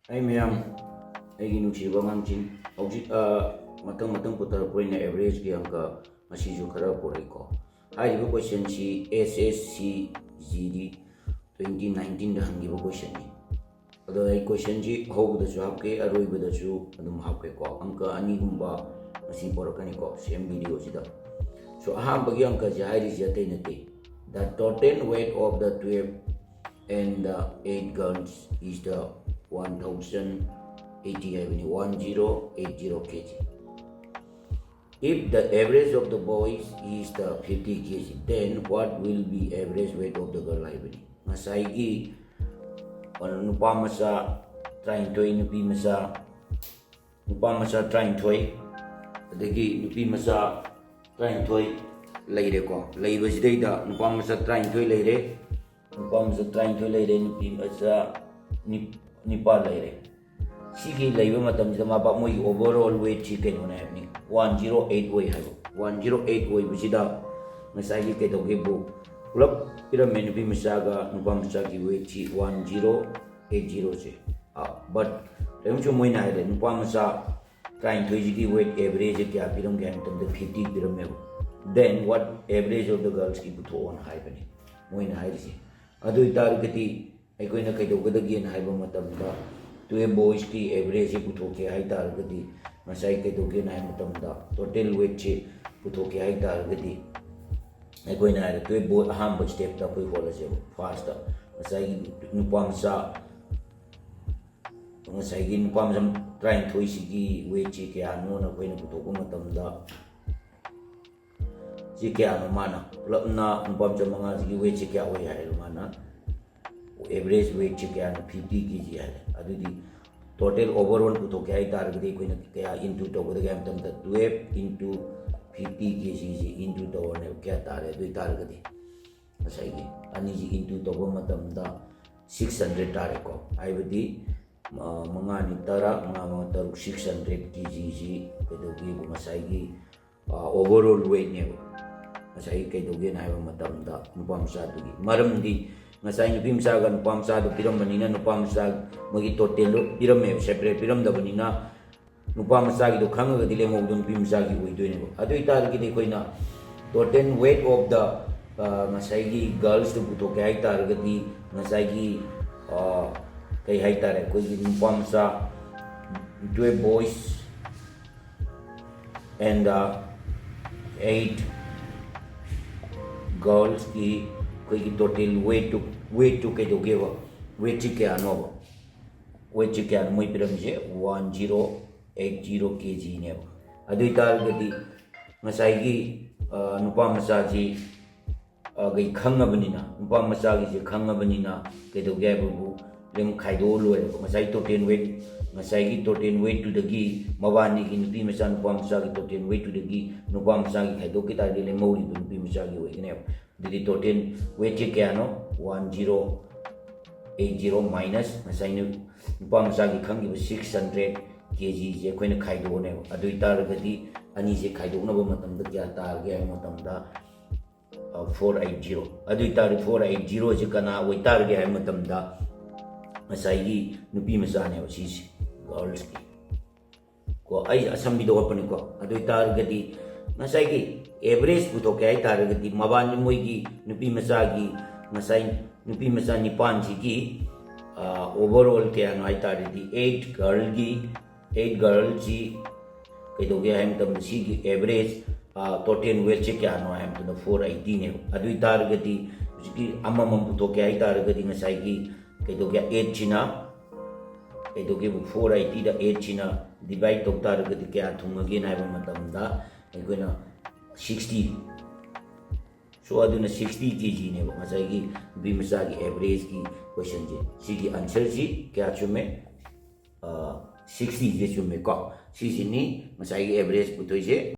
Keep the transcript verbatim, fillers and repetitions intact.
ꯑꯩ ꯃꯌꯥꯝ, ꯑꯩꯒꯤ ꯅꯨꯡꯁꯤꯕ ꯑꯉꯥꯡꯁꯤꯡ, ꯍꯧꯖꯤꯛ, ꯑ, ꯃꯊꯪ ꯃꯊꯪ ꯄꯨꯊꯔꯛꯄ ꯑꯣꯏꯅ average ꯀꯤ ꯑꯪꯀ ꯉꯁꯤꯁꯨ ꯈꯔ ꯄꯨꯔꯛꯏꯀꯣ꯫ ꯍꯥꯏꯔꯤꯕ question ꯁꯤ S S C G D twenty nineteen ꯗ ꯍꯪꯈꯤꯕ question ꯅꯤ꯫ ꯑꯗꯣ ꯑꯩ question ꯁꯤ ꯑꯍꯧꯕꯗꯁꯨ ꯍꯥꯞꯀꯦ, ꯑꯔꯣꯏꯕꯗꯁꯨ ꯑꯗꯨꯝ ꯍꯥꯞꯀꯦꯀꯣ꯫ ꯑꯪꯀ ꯑꯅꯤꯒꯨꯝꯕ ꯉꯁꯤ ꯄꯨꯔꯛꯀꯅꯤꯀꯣ same video ꯁꯤꯗ꯫ So, ꯑꯍꯥꯟꯕꯒꯤ ꯑꯪꯀꯁꯦ ꯍꯥꯏꯔꯤꯁꯦ ꯑꯇꯩ ꯅꯠꯇꯦ, the total weight of the twelve and the eight girls is the one thousand eighty ꯍꯥꯏꯕꯅꯤ, one zero eight zero K G. If the average of the boys is the fifty K G, then what will be average weight of the girl ꯍꯥꯏꯕꯅꯤ꯫ ꯉꯁꯥꯏꯒꯤ, ꯑ, ꯅꯨꯄꯥ ꯃꯆꯥ ꯇꯔꯥꯅꯤꯊꯣꯏ, ꯅꯨꯄꯤ ꯃꯆꯥ, ꯅꯨꯄꯥ ꯃꯆꯥ ꯇꯔꯥꯅꯤꯊꯣꯏ, ꯑꯗꯒꯤ ꯅꯨꯄꯤ ꯃꯆꯥ ꯇꯔꯥꯅꯤꯊꯣꯏ ꯂꯩꯔꯦꯀꯣ꯫ ꯂꯩꯕꯁꯤꯗꯩꯗ ꯅꯨꯄꯥ ꯃꯆꯥ ꯇꯔꯥꯅꯤꯊꯣꯏ ꯂꯩꯔꯦ, ꯅꯨꯄꯥ ꯃꯆꯥ ꯇꯔꯥꯅꯤꯊꯣꯏ ꯂꯩꯔꯦ, ꯅꯨꯄꯤ ꯃꯆꯥ ꯅꯤ-, ꯅꯤꯄꯥꯜ ꯂꯩꯔꯦ꯫ ꯁꯤꯒꯤ ꯂꯩꯕ ꯃꯇꯝꯁꯤꯗ ꯃꯥꯄꯥ ꯃꯣꯏꯒꯤ overall weight ꯁꯤ ꯀꯩꯅꯣꯅꯦ ꯍꯥꯏꯕꯅꯤ, one zero eight ꯑꯣꯏ ꯍꯥꯏꯕ꯫ One zero eight ꯑꯣꯏꯕꯁꯤꯗ ꯉꯁꯥꯏꯒꯤ ꯀꯩꯗꯧꯒꯦꯕꯨ, ꯄꯨꯂꯞ ꯄꯤꯔꯝꯃꯦ, ꯅꯨꯄꯤ ꯃꯆꯥꯒ ꯅꯨꯄꯥ ꯃꯆꯥꯒꯤ weight ꯁꯤ one zero eight zero ꯁꯦ꯫ ꯑ, but ꯀꯔꯤꯒꯨꯝꯕꯁꯨ ꯃꯣꯏꯅ ꯍꯥꯏꯔꯦ, ꯅꯨꯄꯥ ꯃꯆꯥ ꯇꯔꯥꯅꯤꯊꯣꯏꯁꯤꯒꯤ weight average ꯁꯦ ꯀꯌꯥ ꯄꯤꯔꯝꯒꯦ ꯍꯥꯏꯕ ꯃꯇꯝꯗ fifty ꯄꯤꯔꯝꯃꯦꯕ꯫ Then what average of the girls ꯀꯤ ꯄꯨꯊꯣꯛꯑꯣꯅ ꯍꯥꯏꯕꯅꯤ ꯃꯣꯏꯅ ꯍꯥꯏꯔꯤꯁꯦ꯫ ꯑꯗꯨ ꯑꯣꯏꯇꯥꯔꯒꯗꯤ ꯑꯩꯈꯣꯏꯅ ꯀꯩꯗꯧꯒꯗꯒꯦꯅ ꯍꯥꯏꯕ ꯃꯇꯝꯗ, twelve boys ꯀꯤ average ꯁꯦ ꯄꯨꯊꯣꯛꯀꯦ ꯍꯥꯏ ꯇꯥꯔꯒꯗꯤ, ꯉꯁꯥꯏ ꯀꯩꯗꯧꯒꯦꯅ ꯍꯥꯏꯕ ꯃꯇꯝꯗ total weight ꯁꯦ ꯄꯨꯊꯣꯛꯀꯦ ꯍꯥꯏ ꯇꯥꯔꯒꯗꯤ, ꯑꯩꯈꯣꯏꯅ ꯍꯥꯏꯔꯦ, twelve boy ꯑꯍꯥꯟꯕ step ꯇ ꯑꯩꯈꯣꯏ ꯍꯣꯠꯂꯁꯦꯕ꯫ First ꯇ ꯉꯁꯥꯏꯒꯤ ꯅꯨꯄꯥ ꯃꯆꯥ, ꯉꯁꯥꯏꯒꯤ ꯅꯨꯄꯥ ꯃꯆꯥ ꯇꯔꯥꯅꯤꯊꯣꯏꯁꯤꯒꯤ weight ꯁꯦ ꯀꯌꯥꯅꯣꯅ ꯑꯩꯈꯣꯏꯅ ꯄꯨꯊꯣꯛꯄ ꯃꯇꯝꯗ, ꯁꯤ ꯀꯌꯥꯅꯣ ꯃꯥꯅ ꯄꯨꯂꯞꯅ ꯅꯨꯄꯥ ꯃꯆꯥ ꯃꯉꯥꯁꯤꯒꯤ weight ꯁꯦ ꯀꯌꯥ ꯑꯣꯏ ꯍꯥꯏꯔꯣ? ꯃꯥꯅ average weight ꯁꯦ ꯀꯌꯥꯅꯣ? Fifty K G ꯍꯥꯏꯔꯦ꯫ ꯑꯗꯨꯗꯤ total overall ꯄꯨꯊꯣꯛꯀꯦ ꯍꯥꯏ ꯇꯥꯔꯒꯗꯤ ꯑꯩꯈꯣꯏꯅ ꯀꯌꯥ into ꯇꯧꯒꯗꯒꯦ ꯍꯥꯏꯕ ꯃꯇꯝꯗ, twelve into fifty K G ꯁꯤ into ꯇꯧꯔꯅꯦꯕ꯫ ꯀꯌꯥ ꯇꯥꯔꯦ? ꯑꯗꯨ ꯑꯣꯏ ꯇꯥꯔꯒꯗꯤ ꯉꯁꯥꯏꯒꯤ ꯑꯅꯤꯁꯤ into ꯇꯧꯕ ꯃꯇꯝꯗ six hundred ꯇꯥꯔꯦꯀꯣ꯫ ꯍꯥꯏꯕꯗꯤ, ꯑ, ꯃꯉꯥꯅꯤ ꯇꯔꯥ, ꯃꯉꯥ ꯃꯉꯥ ꯇꯔꯨꯛ, six hundred K G ꯁꯤ ꯀꯩꯗꯧꯒꯦꯕꯨ ꯉꯁꯥꯏꯒꯤ, ꯑ, overall weight ꯅꯦꯕ꯫ ꯉꯁꯥꯏꯒꯤ ꯀꯩꯗꯧꯒꯦꯅ ꯍꯥꯏꯕ ꯃꯇꯝꯗ ꯅꯨꯄꯥ ꯃꯆꯥꯗꯨꯒꯤ, ꯃꯔꯝꯗꯤ ꯉꯁꯥꯏ ꯅꯨꯄꯤ ꯃꯆꯥꯒ ꯅꯨꯄꯥ ꯃꯆꯥꯗꯣ ꯄꯤꯔꯝꯕꯅꯤꯅ, ꯅꯨꯄꯥ ꯃꯆꯥ ꯃꯣꯏꯒꯤ ꯇꯣꯇꯦꯜꯗꯣ ꯄꯤꯔꯝꯃꯦꯕ, ꯁꯦꯄꯔꯦꯠ ꯄꯤꯔꯝꯗꯕꯅꯤꯅ ꯅꯨꯄꯥ ꯃꯆꯥꯒꯤꯗꯣ ꯈꯪꯉꯒꯗꯤ ꯂꯦꯝꯍꯧꯕꯗꯣ ꯅꯨꯄꯤ ꯃꯆꯥꯒꯤ ꯑꯣꯏꯗꯣꯏꯅꯦꯕ꯫ ꯑꯗꯨ ꯑꯣꯏꯇꯥꯔꯒꯗꯤ ꯑꯩꯈꯣꯏꯅ total weight of the, ꯑ, ꯉꯁꯥꯏꯒꯤ ꯒꯔꯜꯁꯇꯨ ꯄꯨꯊꯣꯛꯀꯦ ꯍꯥꯏ ꯇꯥꯔꯒꯗꯤ ꯉꯁꯥꯏꯒꯤ, ꯑ, ꯀꯩ ꯍꯥꯏ ꯇꯥꯔꯦ, ꯑꯩꯈꯣꯏꯒꯤ ꯅꯨꯄꯥ ꯃꯆꯥ twelve boys and, uh, eight girlsꯀꯤ ꯑꯩꯈꯣꯏꯒꯤ total weightꯇꯨ, weightꯇꯨ ꯀꯩꯗꯧꯒꯦꯕ? Weightꯁꯤ ꯀꯌꯥꯅꯣꯕ? Weightꯁꯤ ꯀꯌꯥꯅꯣ ꯃꯣꯏ ꯄꯤꯔꯝꯃꯤꯁꯦ? One zero eight zero kgꯅꯦꯕ꯫ ꯑꯗꯨ ꯑꯣꯏꯇꯥꯔꯒꯗꯤ ꯉꯁꯥꯏꯒꯤ, ꯑ, ꯅꯨꯄꯥ ꯃꯆꯥꯁꯤ, ꯑ, ꯀꯩ ꯈꯪꯉꯕꯅꯤꯅ, ꯅꯨꯄꯥ ꯃꯆꯥꯒꯤꯁꯦ ꯈꯪꯉꯕꯅꯤꯅ ꯀꯩꯗꯧꯒꯦ ꯍꯥꯏꯕꯕꯨ ꯑꯗꯨꯝ ꯈꯥꯏꯗꯣꯛꯑ ꯂꯣꯏꯔꯦꯕ꯫ ꯉꯁꯥꯏ total weight, ꯉꯁꯥꯏꯒꯤ total weightꯇꯨꯗꯒꯤ ꯃꯕꯥꯅꯤꯒꯤ ꯅꯨꯄꯤ ꯃꯆꯥ ꯅꯨꯄꯥ ꯃꯆꯥꯒꯤ total weightꯇꯨꯗꯒꯤ ꯅꯨꯄꯥ ꯃꯆꯥꯒꯤ ꯈꯥꯏꯗꯣꯛꯈꯤ ꯇꯥꯔꯗꯤ ꯂꯦꯝꯍꯧꯔꯤꯕ ꯅꯨꯄꯤ ꯃꯆꯥꯒꯤ ꯑꯣꯏꯒꯅꯦꯕ꯫ ꯑꯗꯨꯗꯤ total weightꯁꯦ ꯀꯌꯥꯅꯣ? One zero eight zero minus ꯉꯁꯥꯏ ꯅꯨ-, ꯅꯨꯄꯥ ꯃꯆꯥꯒꯤ ꯈꯪꯈꯤꯕ six hundred kgꯁꯦ ꯑꯩꯈꯣꯏꯅ ꯈꯥꯏꯗꯣꯛꯑꯅꯦꯕ꯫ ꯑꯗꯨ ꯑꯣꯏꯇꯥꯔꯒꯗꯤ ꯑꯅꯤꯁꯦ ꯈꯥꯏꯗꯣꯛꯅꯕ ꯃꯇꯝꯗ ꯀꯌꯥ ꯇꯥꯔꯒꯦ ꯍꯥꯏꯕ ꯃꯇꯝꯗ, ꯑ, four eight zero꯫ ꯑꯗꯨ ꯑꯣꯏꯇꯥꯔꯗꯤ four eight zeroꯁꯦ ꯀꯅꯥ ꯑꯣꯏꯇꯥꯔꯒꯦ ꯍꯥꯏꯕ ꯃꯇꯝꯗ ꯉꯁꯥꯏꯒꯤ ꯅꯨꯄꯤ ꯃꯆꯥꯅꯦꯕ ꯁꯤꯁꯦ, girlsꯀꯤ꯫ ꯀꯣ, ꯑꯩ ꯑꯁꯝꯕꯤꯗ ꯍꯣꯠꯄꯅꯤꯀꯣ꯫ ꯑꯗꯨ ꯑꯣꯏꯇꯥꯔꯒꯗꯤ ꯉꯁꯥꯏꯒꯤ average ꯄꯨꯊꯣꯛꯀꯦ ꯍꯥꯏ ꯇꯥꯔꯒꯗꯤ ꯃꯕꯥꯅꯤ ꯃꯣꯏꯒꯤ ꯅꯨꯄꯤ ꯃꯆꯥꯒꯤ, ꯉꯁꯥꯏ ꯅꯨꯄꯤ ꯃꯆꯥ ꯅꯤꯄꯥꯟꯁꯤꯒꯤ, ꯑ, overall ꯀꯌꯥꯅꯣ ꯍꯥꯏ ꯇꯥꯔꯗꯤ eight girlꯒꯤ, eight girlꯁꯤ ꯀꯩꯗꯧꯒꯦ ꯍꯥꯏꯕ ꯃꯇꯝꯗ ꯁꯤꯒꯤ average, ꯑ, total weightꯁꯦ ꯀꯌꯥꯅꯣ ꯍꯥꯏꯕꯗꯨꯅ four eightyꯅꯦꯕ꯫ ꯑꯗꯨ ꯑꯣꯏꯇꯥꯔꯒꯗꯤ ꯍꯧꯖꯤꯛꯀꯤ ꯑꯃꯃꯝ ꯄꯨꯊꯣꯛꯀꯦ ꯍꯥꯏ ꯇꯥꯔꯒꯗꯤ ꯉꯁꯥꯏꯒꯤ ꯀꯩꯗꯧꯒꯦ, eightꯁꯤꯅ ꯀꯩꯗꯧꯒꯦꯕꯨ four eightyꯗ eightꯁꯤꯅ divide ꯇꯧ ꯇꯥꯔꯒꯗꯤ ꯀꯌꯥ ꯊꯨꯡꯉꯒꯦꯅ ꯍꯥꯏꯕ ꯃꯇꯝꯗ ꯑꯩꯈꯣꯏꯅ sixty꯫ So ꯑꯗꯨꯅ sixty kgꯅꯦꯕ ꯉꯁꯥꯏꯒꯤ ꯅꯨꯄꯤ ꯃꯆꯥꯒꯤ averageꯀꯤ questionꯁꯦ꯫ ꯁꯤꯒꯤ answerꯁꯤ ꯀꯌꯥ ꯆꯨꯝꯃꯦ? ꯑ, sixtyꯁꯦ ꯆꯨꯝꯃꯦꯀꯣ꯫ ꯁꯤꯁꯤꯅꯤ ꯉꯁꯥꯏꯒꯤ average ꯄꯨꯊꯣꯛꯏꯁꯦ꯫